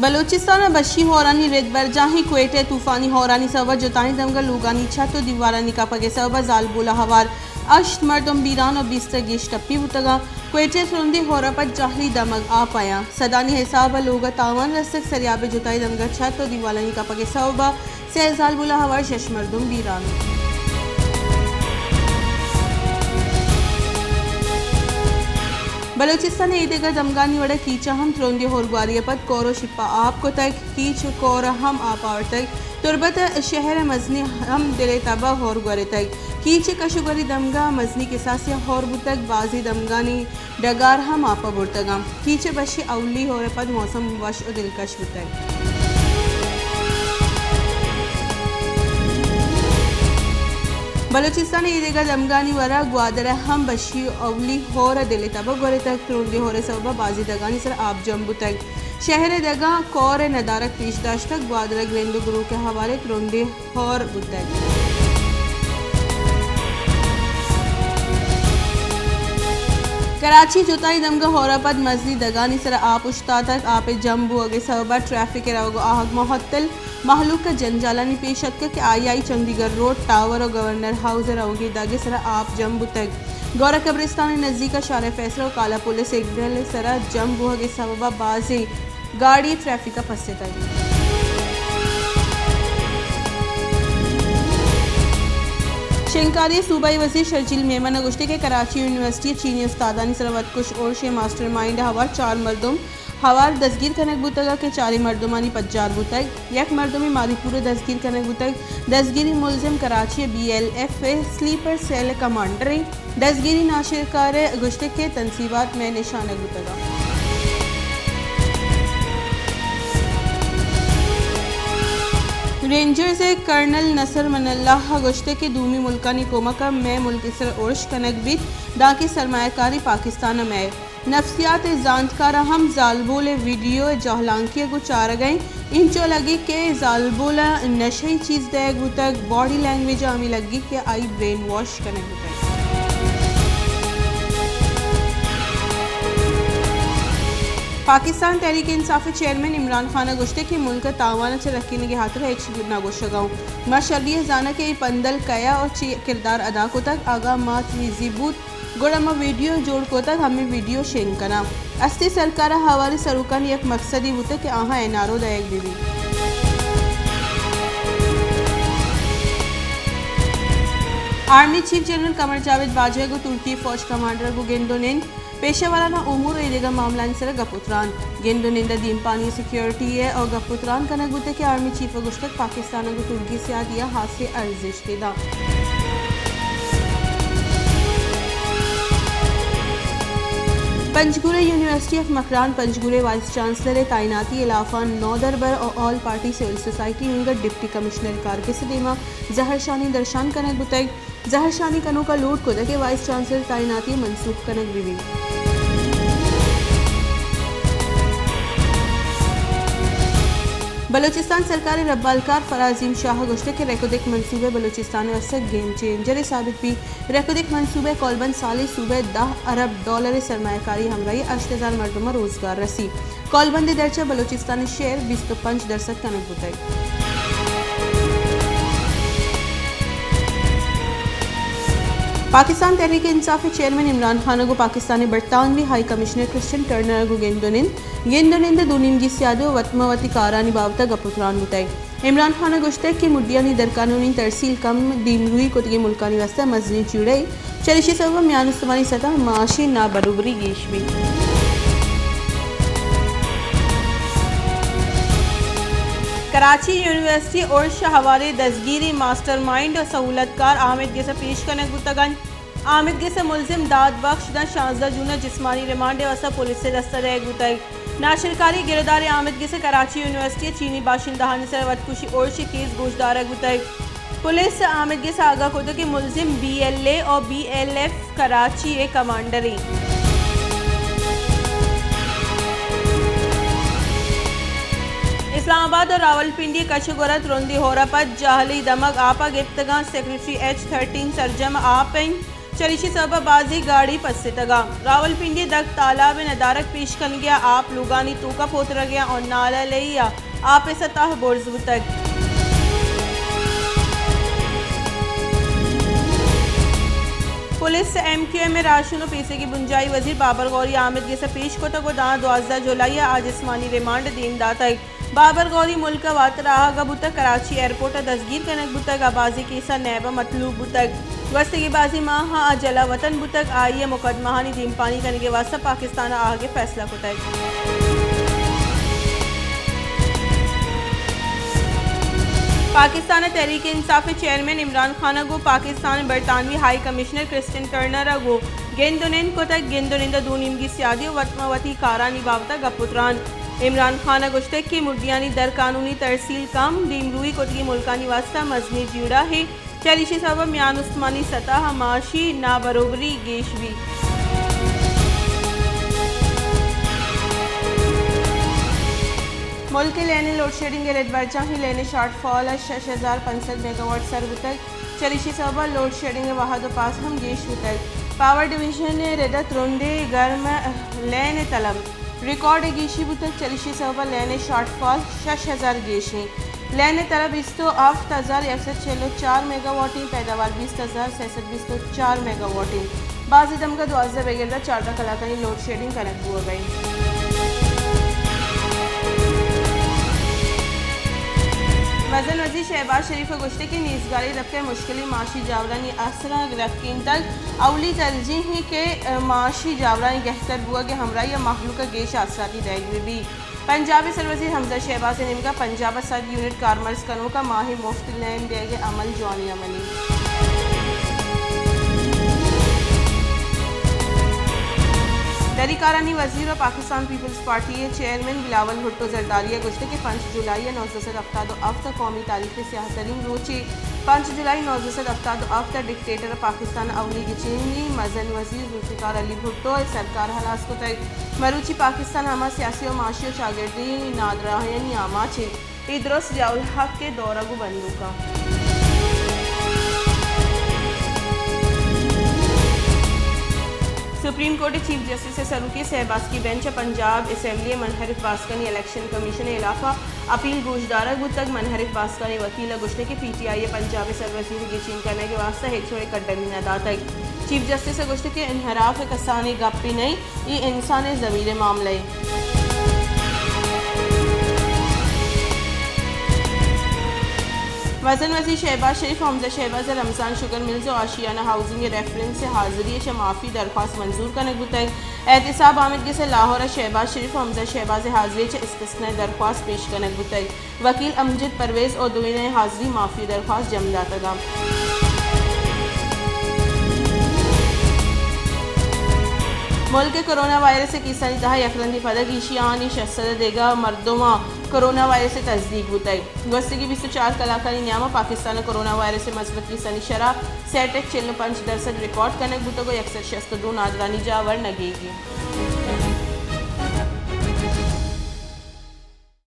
بلوچستان ء بشی ہورانی رد برجاہیں۔ کوئٹہ ء طوفانی ہورانی سبب ء جتائیں دمگ ء لوگانی چھت ء دیوالانی کپگ ء سبب ء زالبول ء ہوار ہشت مردم بیران ء بیست ء گیش ٹپی بوتگ انت۔ کوئٹہ ء ترندیں ہور ء پد جہلی دمگ آپ ء انت۔ سدانی حساب ء لوگ ء تاوان رستگ۔ سریاب ء جتائیں دمگ ء چھت ء دیوالانی کپگ ء سبب ء سئے زالبول ء ہوار شش مردم بیران۔ بلوچستان ء ایدگہ دمگانی وڑ ء کیچ ء ہم ترندیں ہورگواری ء پد کور ء شپ ء آپ کتگ۔ کیچ ء کور ء ہم آپ آورتگ۔ تربت ء شہر ء مزنیں ہم دل ء تب ء ہور گورتگ۔ کیچ ء کش ء گوری دمگ ء مزنیں کساسے ء ہور بوتگ۔ بازیں دمگانی ڈگار ہم آپ ء برتگ انت۔ کیچ ء بشی اولی ہور ء پد موسم وش ء دلکش بوتگ۔ بلوچستان ء ایدگہ دمگانی وڑ ء گوادر ء ہم بشی اولی ہور ء دل ء تب ء گورتگ۔ ترندیں ہور ء سبب ء بازیں دگانی سر ء آپ جم بوتگ۔ شہر ء دگاں کور ء ندارگ پیش داشتگ۔ گوادر ء گرند ء گروک ء ہوار ء ترندیں ہور بوتگ۔ کراچی جتائیں دمگ ء ہور ء پد مزنیں دگانی سر ء آپ اوشتاتگ۔ آپ ء جم بوگ ء سبب ء ٹریفک ء روگ ء آہگ معطل۔ مہلوک ء جنجالانی پیش اتکگ کہ آئی آئی چندی گڑھ روڈ، ٹاور ء گورنر ہاؤس ء روگی دگ ء سر ء آپ جم بوتگ۔ گورا قبرستان ء نزیک ء شارع فیصل ء کالا پل ء سگنل ء سر ء جم بوگ ء سبب ء بازیں گاڑی ٹریفک ء پس اتگ۔ شنگکاری ء صوبائی وزیر شرجیل میمن ء گوشتگ کہ کراچی یونیورسٹی ء چینی استادانی سر ء وتکش ارش ء ماسٹر مائنڈ ء ہوار چار مردم ہوار دزگیر کنگ بوتگ ء کہ چاریں مردمانی پجار بوتگ، یک مردمے ماریپور ء دزگیر کنگ بوتگ۔ دزگیری ملزم کراچی ء بی ایل ایف ء سلیپر سیل ء کمانڈر انت۔ دزگیری ناشرکار ء گوشتگ کہ تنصیبات مئے نشانگ بوتگ انت۔ رینجرز ء کرنل نصر من اللہ ء گوشتگ کہ دومی ملکانی کمک ء مئے ملک ء سر ارش کنگ بیت، دانکہ سرمایہ کاری پاکستان ء مئے۔ نفسیات ء زانتکاراں ہم زالبول ء ویڈیو ء جہلانکی ء گوں چارگ ء انت۔ انچو لگیت کہ زالبول ء نشئی چیز دئیگ بوتگ، باڈی لینگویج ء ہمے لگیت کہ آئی برین واش کنگ بوتگ۔ پاکستان تحریک انصاف ء چیئرمین عمران خان ء گوشتگ کہ ملک ء تاوان ء چہ رکینگ ء ہاتر ء ہچ نہ گوشگ ء اوں۔ ما شری ء زاناں کہ اے پندل کئے ء چے کردار ادا کتگ، اگاں ما تیزی بوت، گڑا ما ویڈیو جوڑ کتگ، ہمے ویڈیو شنگ کناں۔ استیں سرکار ء ہواریں سروکانی یک مقصدے بوتگ کہ آہاں این آر او دئیگ بہ بیت۔ آرمی چیف جنرل قمر جاوید باجوہ ء گوں ترکی فوج کمانڈر ء گوں گند ء نند، پیشہ ورانہ امور ء ایدگہ معاملہانی سر ء گپ ء تران۔ گند ء نند ء دیمپانی سیکورٹی ء گپ ء تران کنگ بوتگ کہ آرمی چیف ء گوشتگ پاکستان ء گوں ترکی سیادی ء ہاسیں ارزشت داں۔ پنجگور ء یونیورسٹی آف مکران پنجگور ء وائس چانسلر ء تعیناتی ء لافان نودربر ء آل پارٹی سول سوسائٹی انگت ڈپٹی کمشنر کارگس ء دیما زہرشانی درشان کنگ بوتگ۔ زہرشانی کنوکاں لوٹ کتگ کہ وائس چانسلر تعیناتی منسوخ کنگ بہ بیت۔ بلوچستان سرکار ء ربالکار فرازیم شاہ ء گوشتگ کہ ریکودک منصوبہ بلوچستان ء واستہ گیم چینجرے ثابت بیت۔ ریکودک منصوبہ ء کولبند سالے صوبہ ء دہ ارب ڈالر ء سرمایہ کاری ہمراہی ء ہشت ہزار مردم ء روزگار رسی۔ کولبند ء درچ ء بلوچستان ء شیئر بیست ء پنچ درسد کنگ بوتگ۔ پاکستان تحریک انصاف ء چیئرمین عمران خان ء گوں پاکستان ء برطانوی ہائی کمشنر کرسٹن ٹرنر ء گوں گند ء نند، گند ء نند ء دو نیمگی سیادی ء وت ماں وتی کارانی بابت ء گپ ء تران بوتگ۔ عمران خان ء گوشتگ کہ مڈیانی درقانونی ترسیل کم دیمروئی کتگیں ملکانی واستہ مزنیں جیڑہے، چریشی سبب ء میان استمانی سطح ء معاشی نابرابری گیش بیت۔ کراچی یونیورسٹی ارش ء ہواریں دزگیری ماسٹر مائنڈ ء سہولت کار آمید گس ء پیش کنگ بوتگ انت۔ آمید گس ء ملزم داد بخش داں شانزدہ جون ء جسمانی ریمانڈ ء واستہ پولیس ء دست ء دئیگ بوتگ۔ ناشرکاری گرودار آمید گس ء کراچی یونیورسٹی ء چینی باشندہانی سر ء وتکشی ارش ء کیس گوشدارگ بوتگ۔ پولیس ء آمید گس ء آگاہ کتگ کہ ملزم بی ایل اے ء بی ایل ایف کراچی ء کمانڈر انت۔ اسلام آباد ء راولپنڈی ء کش ء گور ء ترندیں ہور ء پد جہلی دمگ آپ ء گپتگاں۔ سیکرٹری ایچ تھرٹین سرجم آپ انت۔ چریشی سبب ءَ بازیں گاڑی پسیتگ ءُ راولپنڈی ءِ دگ تالاب ءِ ندارگ پیش کنگ ءَ آپ لوگانی توک ءَ پوترگ ءَ ءُ نالہ لئی ءَ آپ ءِ سطح برز بوتگ۔ پولیس ءَ ایم کیو ایم ءِ راہشون ءُ پیسریگیں بنجاہی وزیر بابر غوری ءَ آمید گس ءَ پیش کتگ ءُ داں دوازدہ جولائی ءَ آ جسمانی ریمانڈ ءَ دیم داتگ۔ بابر غوری ملک ءَ واتر آہگ ءَ بوتگ، کراچی ایئرپورٹ ءَ دزگیر کنگ بوتگ ءُ بازیں کیس ءَ نیب ءَ مطلوب بوتگ۔ گوستگیں بازیں ماہ ءَ آ جلا وطن بوتگ، آئی ءِ مقدمہانی دیمپانی کنگ ءِ واستہ پاکستان ءَ آہگ ءِ فیصلہ کتگ۔ پاکستان ءِ تحریک انصاف ءِ چیئرمین عمران خان ءَ گوں پاکستان ءِ برطانوی ہائی کمشنر کرسٹین ٹرنر ءَ گوں گند ءُ نند کتگ۔ گند ءُ نند ءَ دو نیمگی سیادی ءُ وت ماں وتی کارانی بابت ءَ گپ ءُ تران۔ عمران خان ءَ گوشتگ کہ مڈیانی در قانونی ترسیل کم، دیمروئی کتگیں ملکانی واستہ مزنیں جیڑہے، چریشی سبب ءَ میان استمانی سطح ءَ معاشی نابروبری گیش بیت۔ ملک ءِ لین ءِ لوڈ شیڈنگ ءِ رد برجاہیں، لین ءِ شارٹ فال ءَ شش ہزار پنچ سد میگا واٹ سر بوتگ، چریشی سبب ءَ لوڈ شیڈنگ ءِ وہد ءُ پاس ہم گیش بوتگ۔ پاور ڈویژن ءِ رد ءَ ترندیں گرم لین ءِ طلب، ریکارڈ ءِ گیشی بوتگ، چریشی سبب ءَ لین ءِ شارٹ فال شش ہزار گیشیں۔ لین ءِ طلب بیست ءُ ہفت ہزار یک سد چل ءُ چار میگا واٹیں، پیداوار بیست ہزار سئے سد بیست ءُ چار میگا واٹیں۔ بازیں دمگ ءَ دوازدہ بگر داں چاردہ کلاکانی لوڈ شیڈنگ کنگ بوگ ءَ انت۔ مزن وزیر شہباز شریف ءَ گوشتگ کہ نیزگاری ءِ دپتر مشکلیں معاشی جاورانی اثراں رکینتگ، اولی ترجیح ایں کہ معاشی جاورانی گہتر بوگ ءِ ہمراہی ءَ مہلوک ءَ گیش آسراتی دئیگ بہ بیت۔ پنجاب ءِ سروزیر حمزہ شہباز ءِ نیمگ ءَ پنجاب ءَ سد یونٹ کارمرز کنوک ءَ ماہیں مفت لین دیگ ءِ عمل جوانیں عملے۔ دری کارانی وزیر ءُ پاکستان پیپلز پارٹی ءِ چیئرمین بلاول بھٹو زرداری ءَ گوشتگ کہ پنچ جولائی ءَ نوزدہ سد ہفتاد ءُ ہفت ءَ قومی تاریخ ءِ سیاہ ترین روچے۔ پنچ جولائی نوزدہ سد ہفتاد ءُ ہفت ءَ ڈکٹیٹر ءَ پاکستان ءِ اولی گچینی مزن وزیر ذوالفقار علی بھٹو ءِ سرکار ہلاس کتگ۔ مروچی پاکستان ہما سیاسی ءُ معاشی ءُ چاگردی نادراہیانی آماچ انت۔ اے درست ضیاء الحق ءِ دور ءَ گوں بندوک ءَ۔ سپریم کورٹ ءِ چیف جسٹس ءِ سروکی ءِ سہ باسکی بینچ ءَ پنجاب اسمبلی ءِ منحرف باسکانی الیکشن کمیشن ءِ ہلاف ءَ اپیل گوشدارگ بوتگ۔ منحرف باسکانی وکیل ءَ گوشتگ کہ پی ٹی آئی ءَ پنجاب ءِ سروزیر ءِ گچین کنگ ءِ واستہ ہچ وڑیں کڈنی نہ داتگ۔ چیف جسٹس ءَ گوشتگ کہ انحراف ءِ کسانیں گپے نہ انت، اے انسان ءِ ضمیر ءِ معاملہ انت۔ مزن وزیر شہباز شریف ءُ حمزہ شہباز ءَ رمضان شوگر ملز ءُ آشیانہ ہاؤسنگ ءِ ریفرنس ءِ حاضری ءَ چہ معافی درخواست منظور کنگ بوتگ۔ احتساب آمید گس ءَ لاہور ءَ شہباز شریف ءُ حمزہ شہباز ءِ حاضری ءَ چہ استثنائی درخواست پیش کنگ بوتگ۔ وکیل امجد پرویز ءُ دوئینانی حاضری معافی درخواست جم داتگ انت۔ ملک ءَ کرونا وائرس ءِ کیسانی تہا یک رندے پدا گیشی آنی شش سد ءَ دگہ مردماں کرونا وائرس ءِ تصدیق بوتگ۔ گوستگیں بیست ءُ چار کلاکانی نیام ءَ پاکستان ءَ کرونا وائرس ءِ مثبت کیسانی شرح سئے ٹک چل ءُ پنچ درسد ریکارڈ کنگ بوتگ ءُ یک سد شست ءُ دو نادرانی جاور نگیگی۔